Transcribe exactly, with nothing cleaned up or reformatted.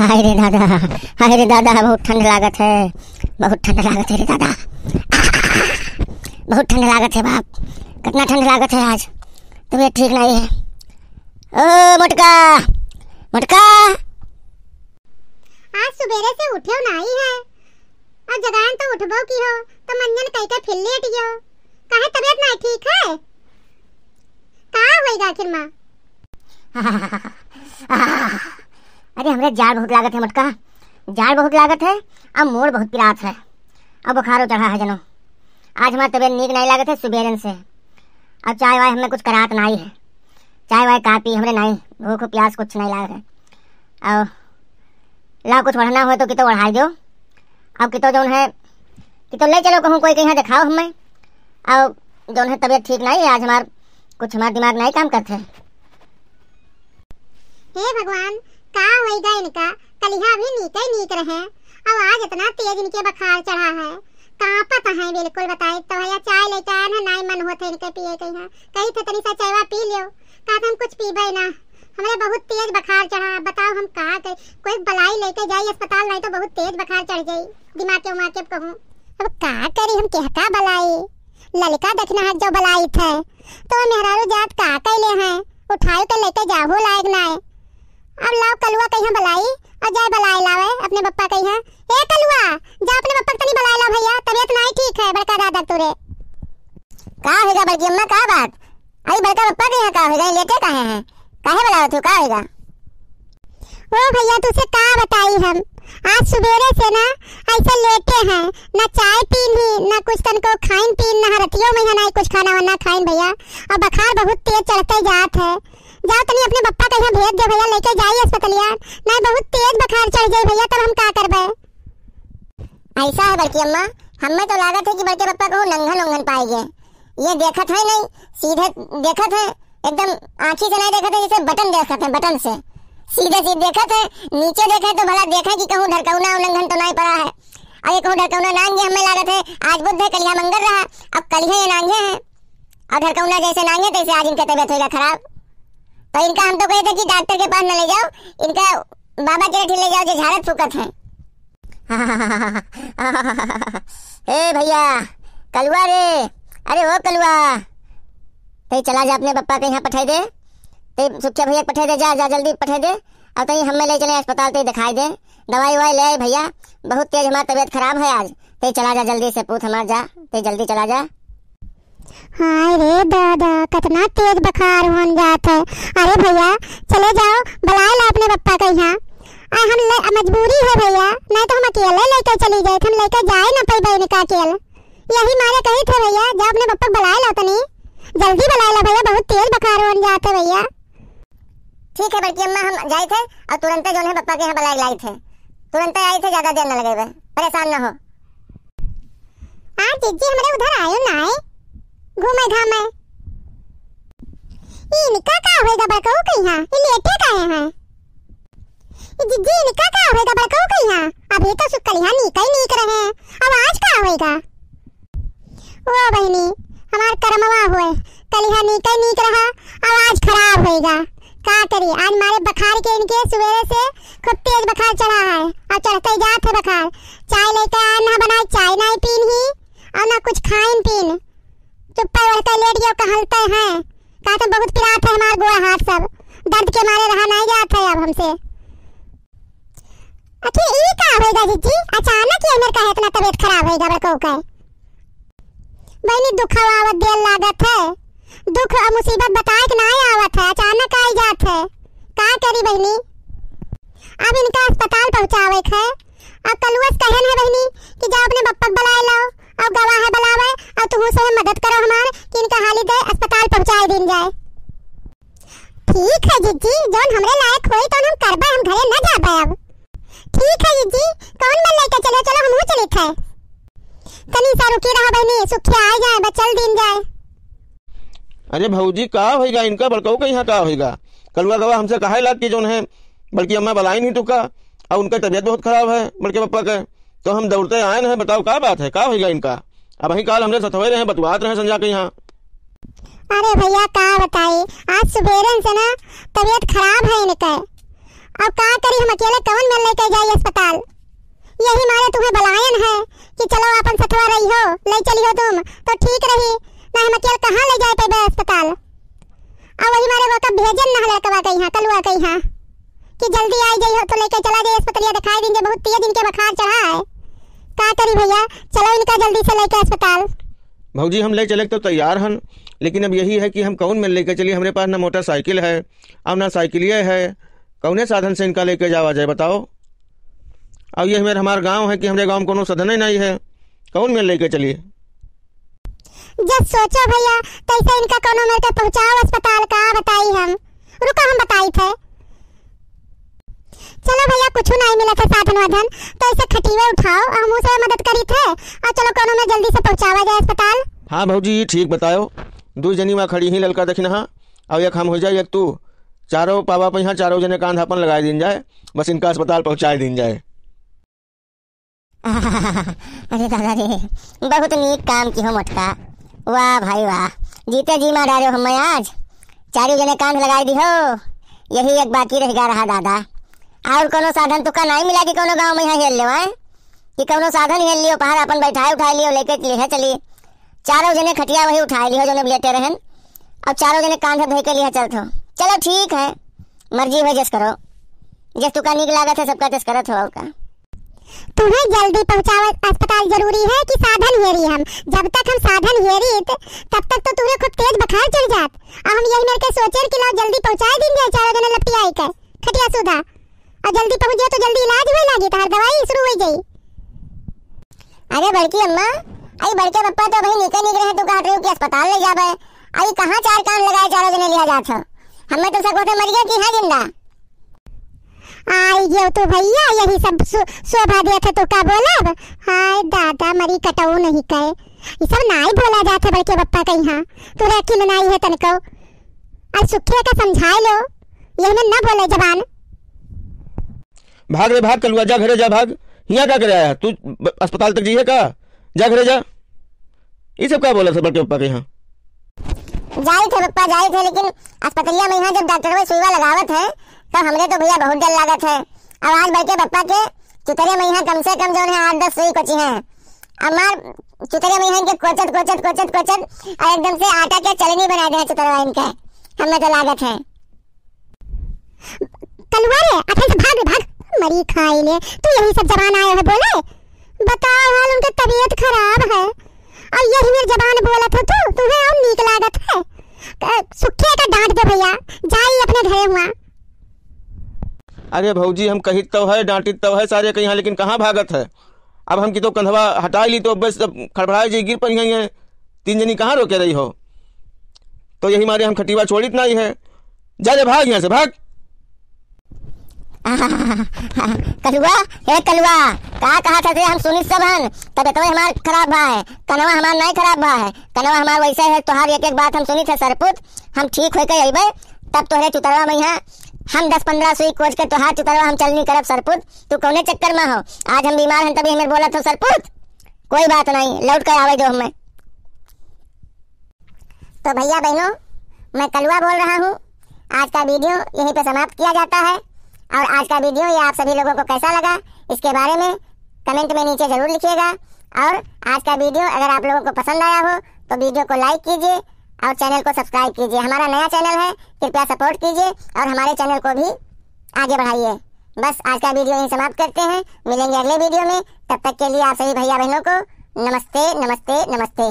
हाय रे दादा, हाय रे दादा, बहुत ठंड लागत है, बहुत ठंड लागत है रे दादा, बहुत ठंड लागत है बाप, कितना ठंड लागत है आज, तबीयत ठीक नहीं है। ओ मोटका, मोटका। आज सुबेरे से उठ्यो नाहीं है, और जगाएन तो उठबो किहो, तो मंजन कई के फिर लेट गयो। काहे, तबीयत नाहीं ठीक है? का होइगा आखिर माँ? अरे, हमरे जाड़ बहुत लागत है मोटका, जाड़ बहुत लागत है, अब मूड़ बहुत पिरात है, अब बुखारो चढ़ा है जनो। आज हमार तबीयत नीक नाहीं लागत है सुबेरन से, अब चाय वाय हमें कुछ करात नाहीं है, चाय वाय का पी, हमरे नाहीं भूख प्यास कुछ नाहीं लागत है। और लाओ, कुछ ओढ़ना हो तो कितो ओढ़ाई दो। अब कितो जौन है, कितो ले चलो कहूँ, कोई कहीं दिखाओ हमें। अब जौन है, तबीयत ठीक नाहीं है आज हमार, कुछ हमार दिमाग नाहीं काम करत है। हे भगवान, का होइगा इनका? कलिहा भी नीके नीक रहे, अब आज इतना तेज इनके बुखार चढ़ा है, कांपत है बिल्कुल। बताई तो भैया, चाय लेके आए ना, नाहीं मन होत है इनके पिए कहीं, कही थे तनी सा चायवा पी लियो, कहा था हम कुछ पीबे ना, हमरे बहुत तेज बुखार चढ़ा, बताओ हम का करी? कोई बलाई लेके जाई अस्पताल, नाहीं तो बहुत तेज बुखार चढ़ जाई, दिमाग के उमाग के कहूँ। अब का करी हम, केहका बलाई? ललिका देखना है जो बलाई थे, तो मेहरारू जात का कैले हैं, उठाई के लेके जाहू लायक नाहीं। अब लाओ कलुआ कहिया बलाई, और जाए बलाई लावे अपने पप्पा कहिया, ए कलुआ, जा अपने पप्पा के तनी बलाई ला भैया, तबीयत नाहीं ठीक है बड़का दादा तुरे। का होइगा बड़की अम्मा, का बात? अरे बड़का पप्पा के यहाँ का होइगा, लेटे काहे हैं? काहे बुलावत हो, का होइगा? ओ भैया, तुसे का बताई हम, आज सुबेरे से ना ऐसे लेटे हैं, ना चाय पीन ही, ना कुछ तनको खाइन पीन, ना रतियों में यहाँ ना कुछ खाना वाना खाइन भैया, और बुखार बहुत तेज चढ़ते जात है। जाओ तनी अपने पप्पा के यहाँ भेज दे भैया, लेके जाई अस्पतालिया, नाहीं बहुत तेज बुखार चढ़ जाई भैया, तब हम का करबे? ऐसा है बड़की अम्मा, हमें तो लागत है कि बड़के पप्पा को नंगन उंगन पाएगे। ये देखत है नहीं, सीधे देखत है, एकदम आँखी से नहीं देखत है, जैसे बटन देखत है, बटन से सीधे सीधे देखत है। नीचे देखे तो भला देखे कि कहूँ ढरकौना उलंघन तो नहीं पड़ा है। अरे कहूँ ढरकौना नांगे, हमें लागत है आज बुध है, कलिया मंगल रहा, अब कलिया ये नांगे है। और ढरकौना जैसे नांगे तैसे आज इनके तबीयत होइगा खराब। तो इनका हम तो कहे थे कि डॉक्टर के पास न ले जाओ, इनका बाबा के ठीक ले जाओ, जो झाड़त फूकत हैं। ए भैया, कलुआ रे, अरे ओ कलुआ, तई चला जा अपने पप्पा के यहाँ पठाई दे, तई सुखिया भैया के पठाई दे, जा, जा जल्दी पठाई दे, और तई हमें ले चले अस्पताल, तई दिखाई दे, दवाई ववाई ले आई भैया, बहुत तेज हमार तबीयत खराब है आज, तई चला जा जल्दी से पूत हमार, जा, तई जल्दी चला जा। हाय रे दादा, कितना तेज बुखार होन जात है। अरे भैया, चले जाओ, बुलाए ला अपने पप्पा के यहाँ। आ, हम ले, मजबूरी है भैया, नहीं तो हम अकेले लेके चली जाए, हम लेके जाए ना पाई बहन का अकेल। यही मारे कही थे भैया, जा अपने पप्पा के बुलाए ला तनी, जल्दी बुलाए ला भैया, बहुत तेज बुखार होन जात है भैया। ठीक है बड़की अम्मा, हम जाई थे और तुरंते जौन है पप्पा के यहाँ बुलाए लाई थे, तुरंते आई थे, ज्यादा देर न लगे, परेशान न हो। आज जिज्जी हमरे उधर आयो ना है, घूमे घामे। इनका का होएगा बड़कऊ के यहाँ, ये लेटे काहे हैं? ये जिज्जी इनका का होएगा बड़कऊ के यहाँ? अभी तो सुकलिया नीक ही नीक रहे, अब आज का होएगा? ओ बहिनी, हमार करमवा होए, कलिहा नीके नीक रहा, अब आज खराब होइगा। का करी, आज मारे बखार के इनके सुबेरे से खूब तेज बखार चढ़ा है, और चढ़ते ही जात है बखार। चाय लेके आए ना बनाए, चाय नाई पीन ही, और ना कुछ खाइन पीन। चुप्पे ओढ़ के लेट गयो, कहलते हैं, कहते बहुत पिरात है हमार गोड़ हाथ सब, दर्द के मारे रहा नाई जात है अब हमसे। अच्छा, ई का होइगा जिज्जी? अचानक ये मेर काहे इतना तबीयत खराब होइगा बड़कऊ के? बहिनी, दुख आवत देर लागत है। दुख और मुसीबत बताए के नाय आवत है, अचानक आई जात है। का करी बहिनी? अब इनका अस्पताल पहुँचावे के है। और कलुआ से कहन है बहिनी कि जाओ अपने पप्पा के बुलाए लाओ, और गवा है बुलावे, और तुहू से मदद करो हमार कि इनका हाली दे अस्पताल पहुँचाए दीन जाए। ठीक है जिज्जी, जौन हमरे लायक होई तौन हम करबे, हम घरे न जाबे अब। ठीक है जिज्जी, कौन मन लेके चलो, चलो हमहू चलित है। तनी सा रुकी रहा बहिनी, सुखिया आ जाए, बचल दिन जाए। अरे भौजी, का होइगा इनका, बड़कऊ के यहाँ का होइगा? कलुआ गवा हमसे कहे लाग कि जौन है बड़की अम्मा बलाइन ही तुका, और उनका तबीयत बहुत खराब है बड़के पप्पा के, तो हम दौड़ते आए हैं। बताओ का बात है, का होइगा इनका? अबहीं काल हमरे सथवे रहे, बतुआत रहे संजा के यहाँ। अरे भैया, का बताई, आज सुबेरन से ना तबीयत खराब है इनके। अब का करी हम अकेले, कौन मेर लेके जाई अस्पताल? यही मारे तुम्हें बलायन है कि चलो आपन सथवा रहिहो, ले चलिहो तुम तो ठीक रही, ना हम अकेले कहाँ ले जाए पैबे अस्पताल। अब वही मारे वो कब भेजन ना लड़कवा के यहाँ, कलुआ के यहाँ कि जल्दी आई जाइहो तो लेके चला जाई अस्पतालिया दिखाई दीन जे, बहुत तेज इनके बुखार चढ़ा है। का करी भैया, चलो इनका जल्दी से लेके अस्पताल। भौजी, हम ले चले के तो तैयार हन, लेकिन अब यही है कि हम कौन मेर लेके चली। हमरे पास ना मोटरसाइकिल है, अब ना साइकिलिए है, कौने साधन से इनका लेके जावा जाए, बताओ। अब ये मेर हमार गाँव है कि हमरे गाँव में कौनो साधन ही नहीं है, कौन मेर लेके चली? जब सोचो भैया, तैसे इनका कौनो मेर के पहुँचाओ अस्पताल, का बताई हम। रुको, हम बताई थे। चलो भैया, कुछ नहीं मिला था साधन वाधन, तो ऐसे खटिया उठाओ, हम उसे मदद करी थे, और चलो कौनो मेर जल्दी से पहुँचावा जाए अस्पताल। हाँ भौजी, ये ठीक बतायो। दुइ जनी वहाँ खड़ी ही, ललका देखी ना, और एक हम हो जाए, एक तू। चारों पावा पे यहाँ, चारों जने कांध अपन लगाए दीन जाए, बस इनका अस्पताल पहुँचाए दीन जाए। अरे दादा रे, बहुत नीक काम किहो मोटका। वाह भाई वाह, जीते जी मार डारे हो हमें आज। चारों जने कांध लगाए दिहो, यही एक बाकी रह गया रहा दादा। और कोनो साधन तुका नहीं मिला कि कोनो गाँव में यहाँ हेल लेवा है? कि कौनो साधन हेल लियो, पहाड़ अपन बैठाए उठाए लियो, लेके लिहे चली। चारों जने खटिया वही उठाए लियो, जौने लेटे रहन। अब चारों जने कांधे धोए के लिए चलत हो। चलो ठीक है, मर्जी हो जस करो, जस तुका नीक लागत है सबका तस करत हो। और का? तुम्हें जल्दी पहुँचावे अस्पताल जरूरी है कि साधन हेरी हम? जब तक हम साधन हेरी त-, तब तक तो तुम्हें खूब तेज बुखार चढ़ जात। अब हम यही मिलके सोचे कि लाओ जल्दी पहुँचाए दीन जाए चारों जने लपटियाई के खटिया सुधा। और जल्दी पहुँच जाओ तो जल्दी इलाज होए लागी, तहार दवाई शुरू हो जाई। अरे बड़की अम्मा, आई बड़के पप्पा तो अभी निके निकले हैं, तू कहत रही हो कि अस्पताल ले जाबे। आई कहाँ चार कान लगाए चारों जने लिया जात हो? हमें तो सब होते मर गए कि हाँ जिंदा? आई गयो तो भैया, यही सब शो-, शोभा देत है तो का बोलब? हाय दादा, मरी कटऊ नहीं कहे, ये सब नाई बोला जात है बड़के पप्पा के यहाँ। तोरे अकिल नाई है तनको। आज सुखिया का समझाए लो, यही में ना बोले जबान। भाग रे भाग कलुआ, जा घरे जा भाग। हियाँ का करे आया तू? ब-, अस्पताल तक जइहे का? जा घरे जा। ई सब का बोलत है बड़के पप्पा के यहाँ? जाई थे पप्पा, जाई थे, लेकिन अस्पतालिया में यहाँ जब डॉक्टरवा सुईवा लगावत है, तो हमरे तो भैया बहुत डर लागत है। अब आज बड़के पप्पा के चुतरे में यहाँ कम से कम जौन है आठ दस सुई कोची हैं। हमार चुतरे में यहाँ के कोचत, कोचत, कोचत, कोचत, और एकदम से आटा के चलनी बना दे हैं चुतरवा इनके, हमें तो लागत है। कलुआ रे, अठन से भाग रे, भाग। मरी खाई ले, तू यही सब जबान आए है बोले? बताओ हाल, उनके तबीयत खराब है और यही मेर जबान बोलत हो तू, तुम्हें और नीक लागत है? अ, सुखिया का डांट दे भैया, जाई अपने घरे हुआ। अरे भौजी, हम कहित तो है, डांटित तो है सारे कहीं, लेकिन कहाँ भागत है? अब हम की तो कंधवा हटाई ली तो बस अब खड़बड़ाए जी गिर पड़ी हैं। तीन जनी कहाँ रोके रही हो? तो यही मारे हम खटिवा छोड़ित नहीं है। जा रे, भाग यहाँ से, भाग। कलुआ, हे कलुआ, का कहा था रे? हम सुनित सब हन, तबियतवा हमार खराब भा है, कनवा हमार नहीं खराब भा है, कनवा हमार वैसे है, तोहार एक एक बात हम सुनित है सरपुत, हम ठीक होके अइबे, तब तोहरे चुतरवा में यहाँ हम दस पन्द्रह सुई कोच के तोहार चुतरवा हम चलनी करब सरपुत। तू कौने चक्कर में हो? आज हम बीमार हन तभी हमें बोलत हो सरपुत। कोई बात नहीं, लौट कर आवे दो हमें। तो भैया बहनों, मैं कलुआ बोल रहा हूँ। आज का वीडियो यहीं पे समाप्त किया जाता है। और आज का वीडियो ये आप सभी लोगों को कैसा लगा, इसके बारे में कमेंट में नीचे ज़रूर लिखिएगा। और आज का वीडियो अगर आप लोगों को पसंद आया हो तो वीडियो को लाइक कीजिए और चैनल को सब्सक्राइब कीजिए। हमारा नया चैनल है, कृपया सपोर्ट कीजिए और हमारे चैनल को भी आगे बढ़ाइए। बस आज का वीडियो यहीं समाप्त करते हैं, मिलेंगे अगले वीडियो में। तब तक के लिए आप सभी भैया बहनों को नमस्ते, नमस्ते, नमस्ते।